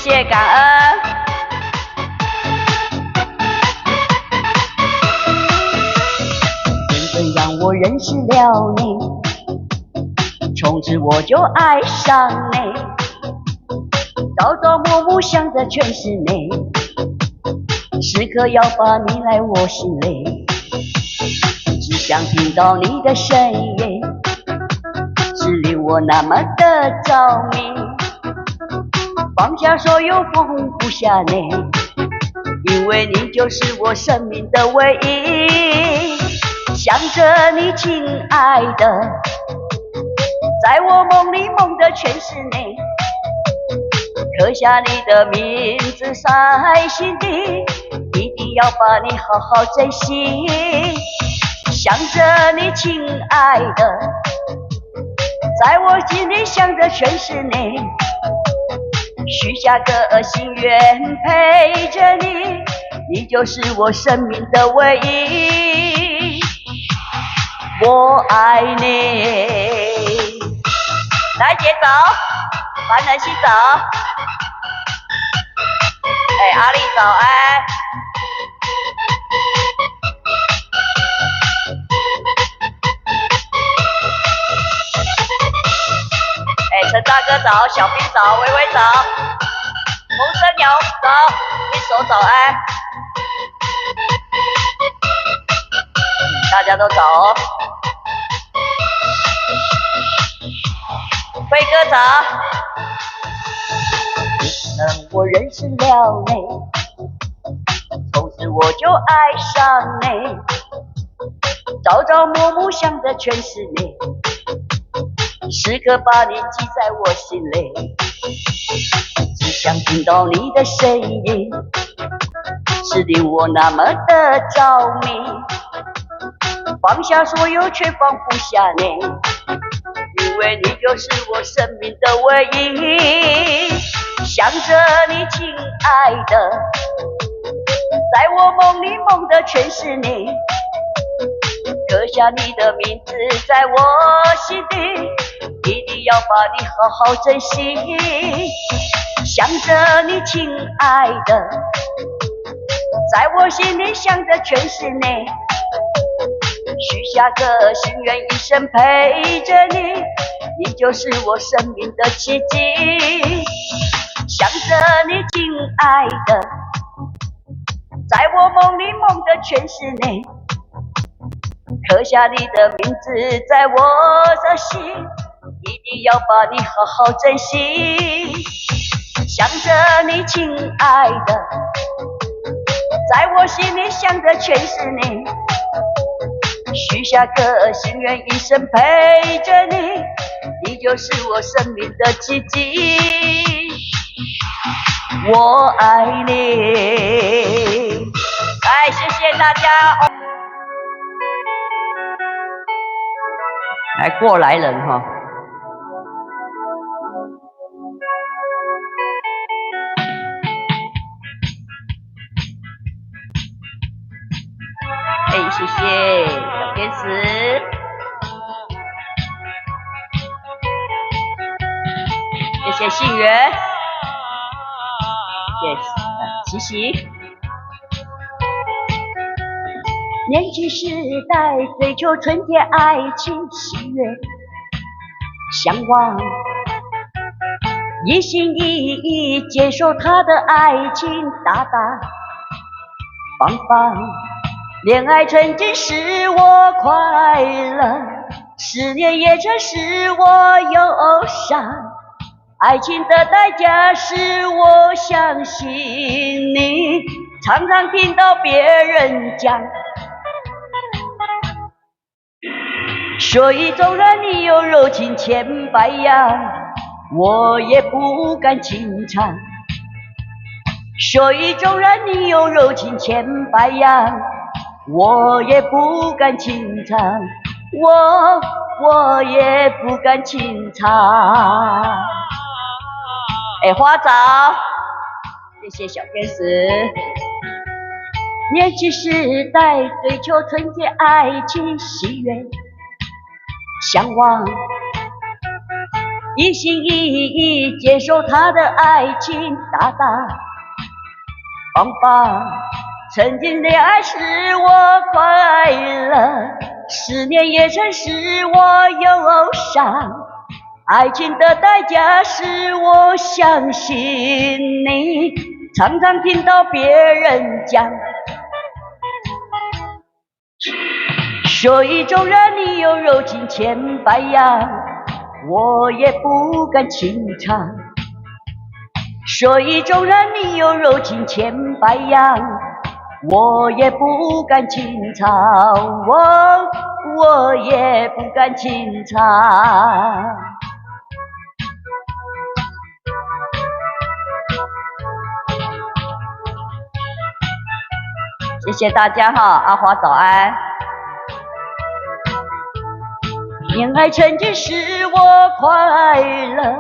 謝感恩。緣分讓我認識了你，從此我就愛上你，朝朝暮暮想的全是你，時刻要把你來我心裡，只想聽到你的聲音，是令我那麼的着迷，放下所有放不下你，因為你就是我生命的唯一。想着你，親愛的，在我夢裡夢的全是你，刻下你的名字在心底，一定要把你好好珍惜。想着你，親愛的，在我心裡想的全是你，許下個心願陪着你，你就是我生命的唯一。我愛你。來姐早，樊仁熙早，哎，阿麗早安。哎，陳大哥早，小兵早，薇薇早，紅生鳥早，一手早安。大家都早哦。飛哥早。我認識了你，從此我就愛上你，朝朝暮暮想的全是你，時刻把你記在我心裡，只想聽到你的聲音，是令我那麼的着迷，放下所有卻放不下你，因為你就是我生命的唯一。想着你，親愛的，在我夢裡夢的全是你，刻下你的名字在我心底，一定要把你好好珍惜。想着你，親愛的，在我心裡想的全是你，許下個心願，一生陪着你，你就是我生命的奇蹟。想着你，親愛的，在我夢裡夢的全是你，刻下你的名字在我的心，一定要把你好好珍惜。想着你，親愛的，在我心裡想的全是你，許下個心願，一生陪着你，你就是我生命的奇蹟。我愛你。來，謝謝大家。來，過來人哈。哎，謝謝小天使，謝謝信源。謝謝琪琪。年輕時代追求純潔愛情，喜悅嚮往，一心一意接受他的愛情，大大方方。戀愛曾經使我快樂，思念也曾使我憂傷。愛情的代價是我相信你，常常聽到別人講，所以縱然你有柔情千百樣，我也不敢輕嘗。所以縱然你有柔情千百樣，我也不敢輕嘗，我也不敢輕嘗。哎，花早，謝謝小天使。年輕時代追求純潔愛情，喜悅嚮往，一心一意接受他的愛情，大大方方。曾經的愛使我快樂，思念也曾使我憂傷。愛情的代價是我相信你，常常聽到別人講，說意中人你有柔情千百樣，我也不敢輕唱。說意中人你有柔情千百樣，我也不敢輕唱，我也不敢輕唱。謝謝大家哈，阿華早安。戀愛曾經使我快樂，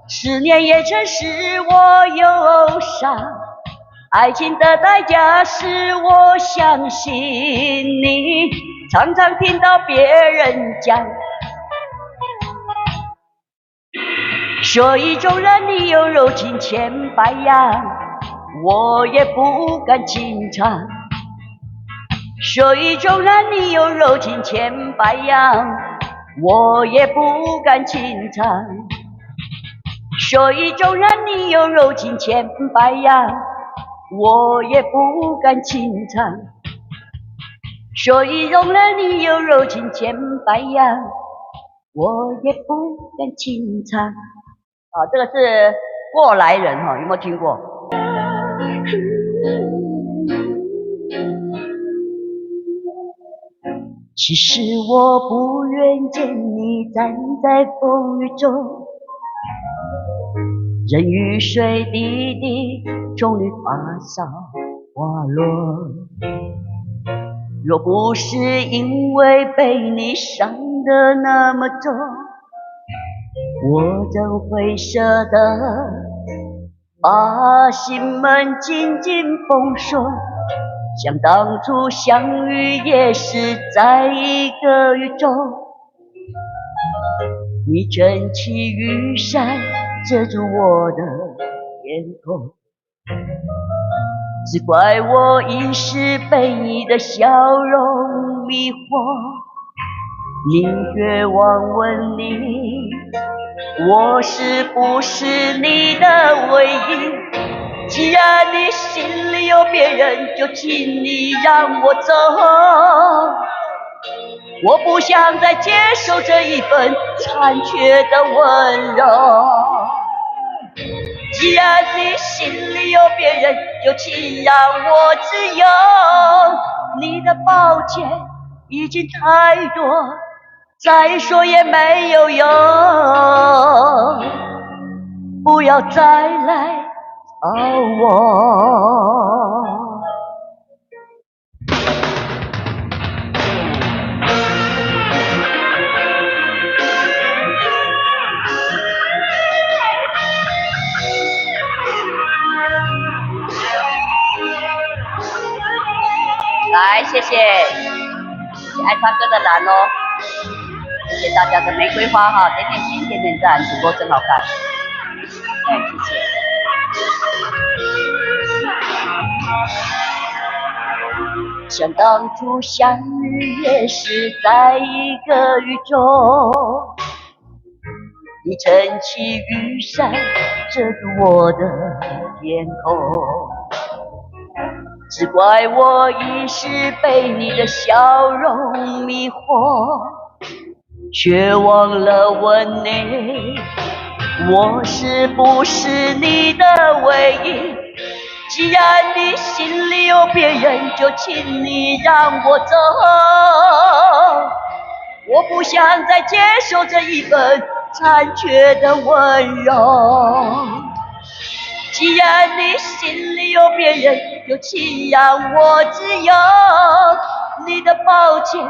思念也曾使我憂傷。愛情的代價是我相信你，常常聽到別人講，說意中人你有柔情千百樣，我也不敢輕唱。說意中人你有柔情千百樣，我也不敢輕唱。說意中人你有柔情千百樣，我也不敢輕唱。說意中人你有柔情千百樣，我也不敢輕唱。啊，這個是過來人哈，有沒有聽過？其實我不願見你站在風雨中，任雨水滴滴從你髮梢滑落。若不是因為被你傷得那麼重，我怎會捨得把心門緊緊封鎖？想當初相遇也是在一個雨中，你撐起雨傘遮住我的天空，只怪我一時被你的笑容迷惑，你絕望問你，我是不是你的唯一？既然你心裡有別人，就請你讓我走。我不想再接受這一份殘缺的溫柔。既然你心裡有別人，就請讓我自由。你的抱歉已經太多，再說也沒有用。不要再來找我。來，謝謝，謝謝愛唱歌的蘭哦，謝謝大家的玫瑰花哈，點點心，點點讚，主播真好看，哎，謝謝。想當初相遇也是在一個雨中，你撐起雨傘遮住我的天空，只怪我一時被你的笑容迷惑，卻忘了問你，我是不是你的唯一？既然你心裡有別人，就請你讓我走。我不想再接受這一份殘缺的溫柔。既然你心裡有別人，就請讓我自由。你的抱歉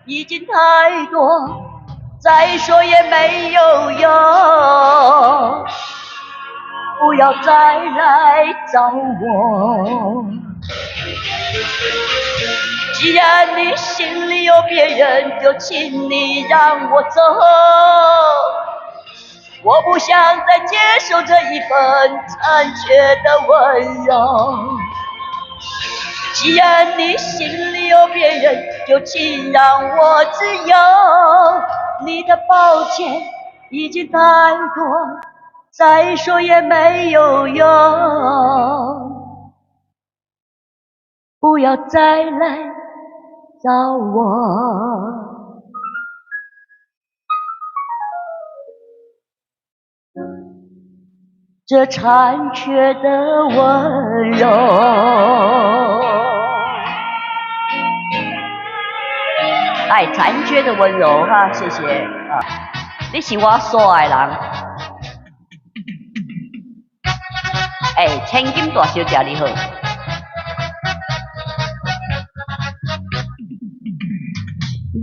已經太多，再說也沒有用。不要再來找我。既然你心裡有別人，就請你讓我走。我不想再接受這一份殘缺的溫柔。既然你心裡有別人，就請讓我自由。你的抱歉已經太多，再說也沒有用。不要再來找我。這殘缺的溫柔。哎，殘缺的溫柔哈，謝謝啊！你是我所愛人。哎，千金大小姐你好。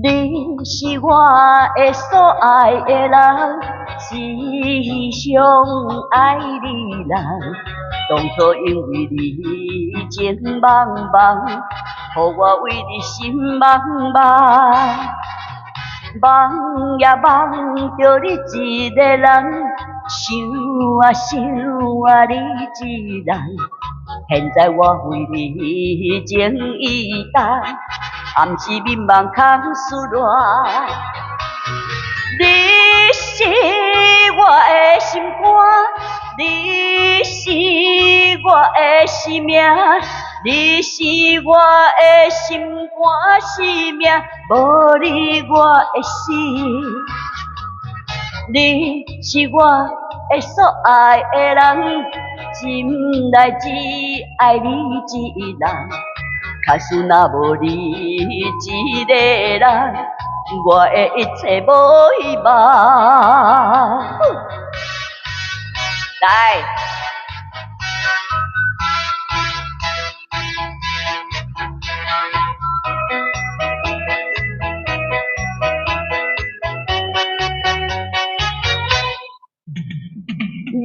你是我的所愛的人，是上愛的人。當初因為你情茫茫，予我為你心茫茫。夢也夢著你一個人，想啊想啊你一人。現在我為你情意重，暗時眠夢空思戀。你是我的心肝，你是我的生命，你是我的心肝生命，無你我會死。你是我的所愛的人，心內只愛你一人。假使若無你一個人，我的一切無希望。來，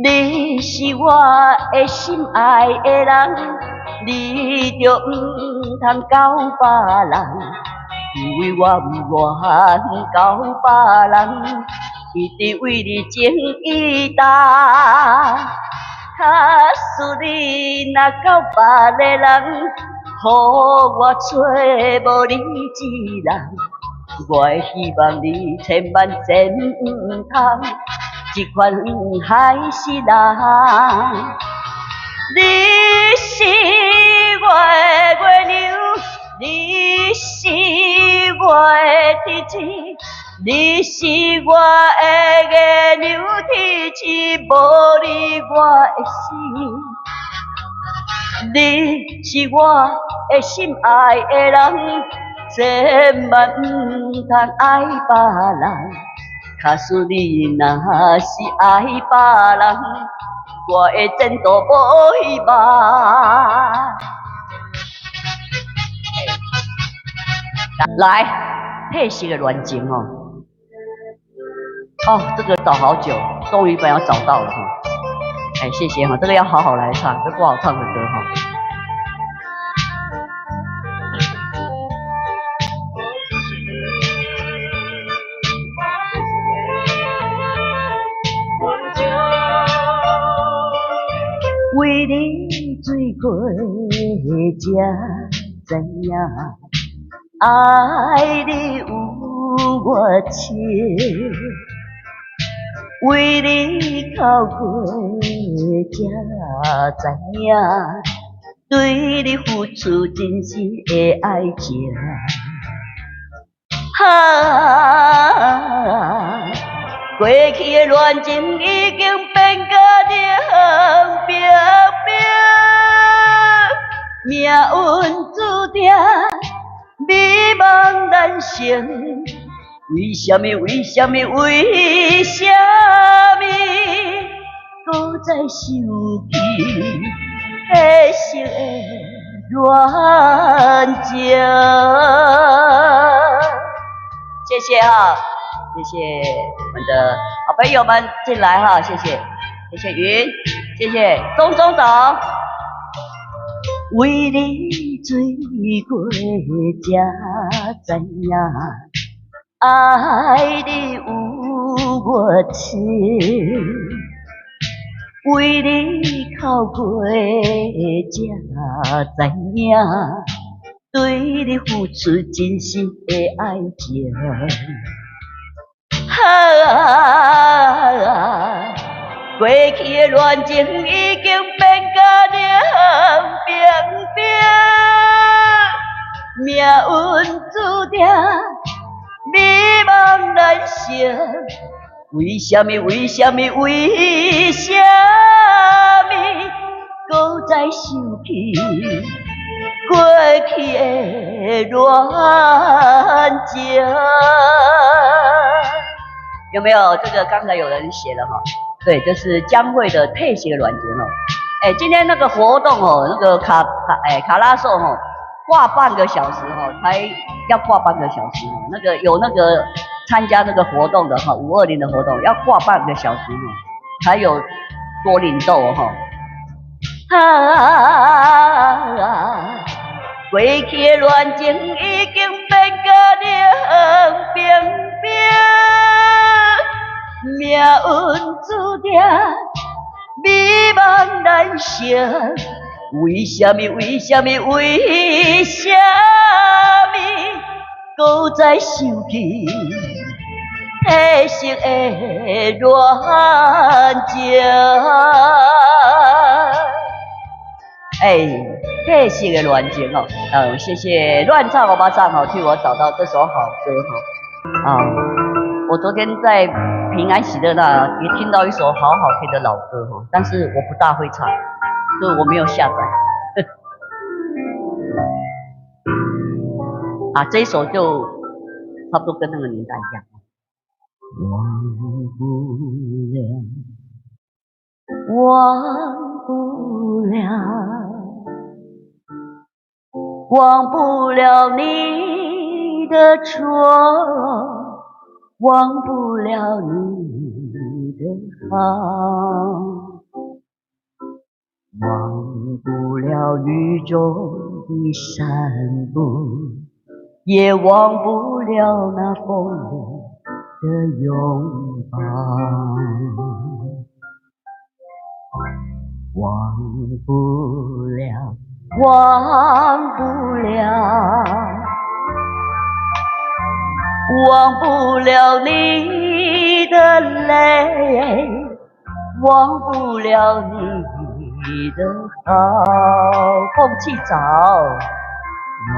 你是我的心愛的人，你就毋通交別人，因為我毋願交別人，一直為你情意重。假使你若交別个人，予我揣無你一人，我會希望你千萬千毋通這款害死人。你是我的月亮，你是我的天使，你是我的月亮天使，無你我會死。你是我的心愛的人，千萬毋通愛別人。假使你若是愛別人，我的前途無希望。來，褪色的戀情哦，哦，這個找好久，終於把我找到了哈。哎，謝謝哈，這個要好好來唱，這不好唱的歌哈。為你醉過才知影，愛你有偌深，為你哭過才知影，對你付出真心的愛情。啊，過去的戀情已經變甲冷冰冰，命運注定美夢難成。為啥物？為啥物？為啥物？閣再想起彼時的戀情？謝謝哈，謝謝我們的好朋友們進來哈，謝謝，謝謝雲，謝謝鍾鍾總。為你醉過才知影，愛你有偌我痴，為你哭過才知影，對你付出真心的愛情。啊，過去的戀情已經變甲冷冰冰，命運注定美夢難成。為啥物？為啥物？為啥物？閣再想起過去的戀情？有沒有？這個剛才有人寫了哈，對，這是江蕙的《褪色戀情》哦。哎，今天那個活動哦，那個卡拉頌哦，掛半個小時哦，才要掛半個小時哦。那個有那個參加那個活動的哈，520的活動要掛半個小時哦，才有多領豆哈。啊，過去的戀情已經變甲冷冰冰，命運注定美夢難成。為啥物？為啥物？為啥物？閣再想起褪色的戀情？哎，褪色的戀情哦，謝謝亂唱歐巴桑哦，替我找到這首好歌哈。啊，我昨天在平安喜樂那也聽到一首好好聽的老歌哈，但是我不大會唱，所以我沒有下載。啊，這一首就差不多跟那個年代一樣。忘不了，忘不了，忘不了你的錯，忘不了你的好，忘不了雨中的散步，也忘不了那風裡的擁抱。忘不了，忘不了，忘不了你的淚，忘不了你的好。空氣早，忘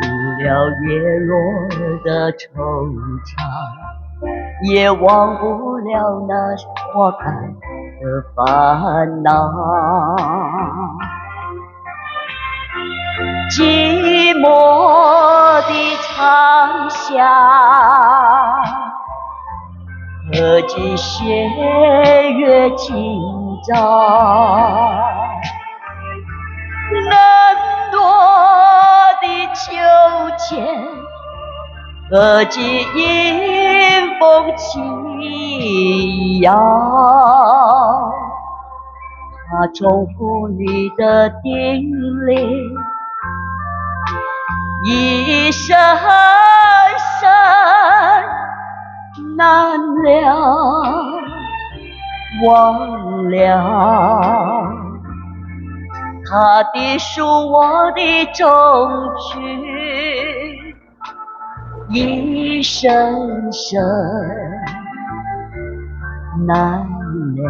不了葉落的惆悵，也忘不了那花開的煩惱。寂寞的長巷，何懼斜月今朝？冷落的秋千，何懼陰風起搖？怕重複你的叮嚀，一聲聲難了，忘了。他的書，我的終曲，一聲聲難了，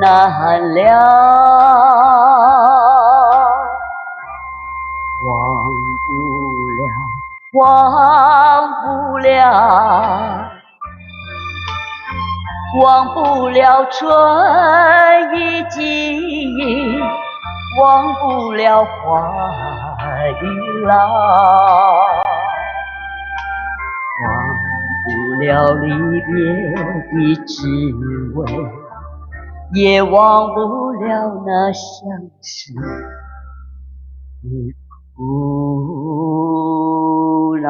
難了，忘不了，忘不了，忘不了春意記憶，忘不了花已老，忘不了離別的滋味，也忘不了那相思的苦惱。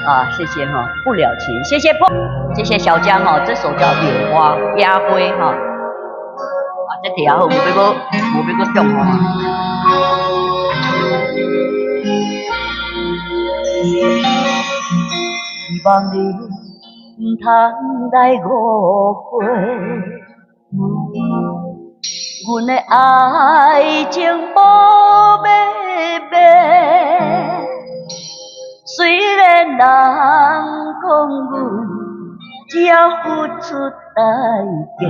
啊，謝謝哈，不了情，謝謝破，謝謝小江哦，這首叫《野花》野花哈。啊，這題好，無欲閣，無欲閣中哦。希望你毋通來誤會，阮的愛情無欲賣。雖然人講阮只曉付出代價，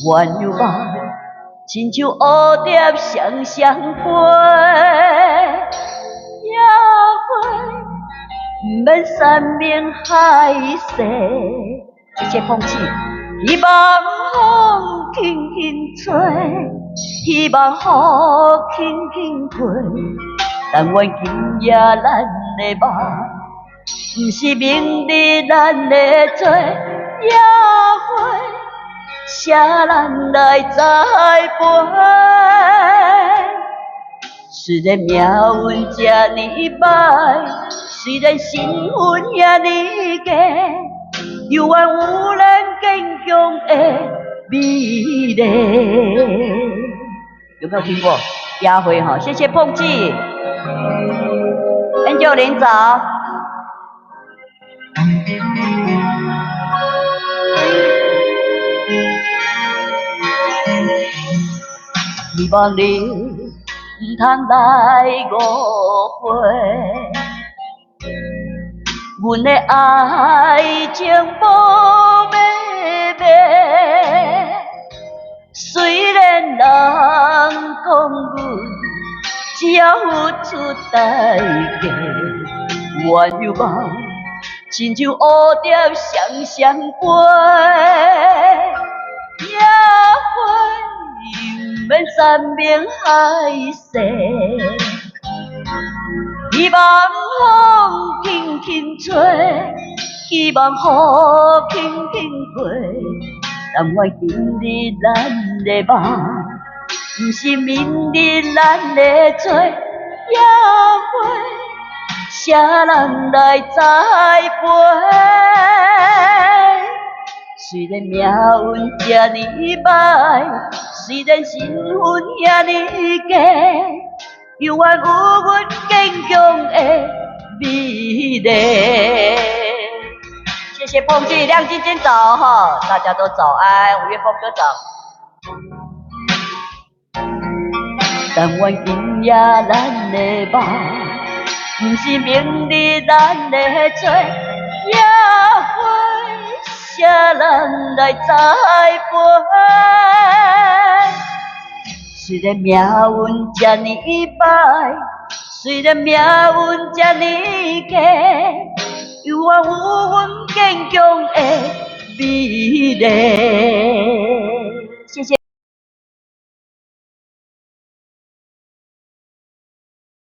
鸳鸯夢親像蝴蝶雙雙飛，也飛，毋免山盟海誓。謝謝碰氣，希望風輕輕吹，希望雨輕輕飛，但願今夜咱的夢，毋是明日咱的做，也會誰人來栽培？雖然命運這呢歹，雖然身份遐爾低，猶原有咱堅強的美麗。有沒有聽過？雅慧哈，謝謝碰氣。Angel 林早。希望你毋通來誤會，阮的愛情無欲賣。雖然人講阮只曉付出代價，鸳鸯夢親像蝴蝶雙雙飛，也飛，毋免山盟海誓。希望風輕輕吹，希望雨輕輕飛，但願今日咱的夢，毋是明日咱的做，也會誰人來栽培？雖然命運這呢歹，雖然身份遐爾低，猶原有阮堅強的美麗。謝謝碰氣，亮晶晶早哈，大家都早安，吳月峰哥早。但願今夜咱的夢，毋是明日咱的做，也會誰人來栽培？雖然命運這呢歹，雖然命運這呢低，猶原有阮堅強的美麗。